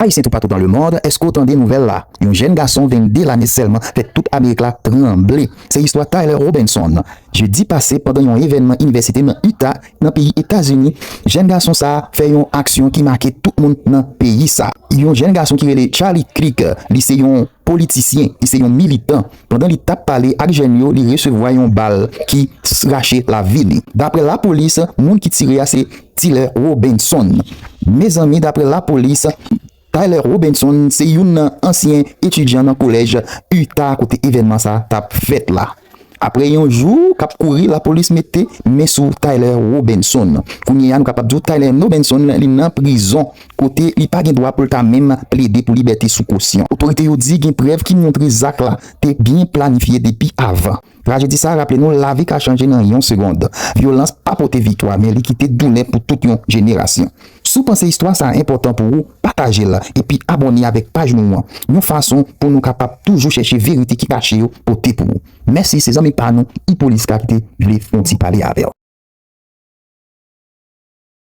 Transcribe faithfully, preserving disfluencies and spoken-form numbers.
Ayisyen toupatou dans le monde, èske w tande nouvèl la? Yon jèn gason vennde lane sèlman fè tout Amerik la tranble. Se istwa Tyler Robinson. Jedi pase, pandan yon evènman inivèsite nan Utah, nan peyi Etazini, jèn gason sa a fè yon aksyon ki make tout moun nan peyi sa. Yon jèn gason ki rele Charlie Kirk, li se yon politisyen, li se yon militan. Pandan li t ap pale ak jèn yo, li resevwa yon bal ki rache lavi li. Daprè lapolis, moun ki tire a se Tyler Robinson. Mezanmi, daprè lapolis, Tyler Robinson se youn nan ansyen etidyan nan kolèj Utah kote evènman sa t ap fèt la. Apre yon jou k ap kouri, lapolis mete men sou Tyler Robinson. Kounye a, nou kapab di w Tyler Robinson li nan prizon, kote li pa gen dwa pou l ta menm plede pou libète sou kosyon. Otorite yo di gen prèv ki montre zak la te byen planifye depi avan. Trajedi sa a raple nou lavi ka chanje nan yon segond. Vyolans pa pote viktwa, men li kite doulè pou tout yon jenerasyon. Si w panse istwa sa a enpòtan pou ou, pataje l epi abòne avèk paj nou an, yon fason pou nou kapab toujou chèche verite ki kache yo pote pou ou. Mèsi, se zanmi pa nou, Ipolis Ka ki te vle fè yon ti pale avè w.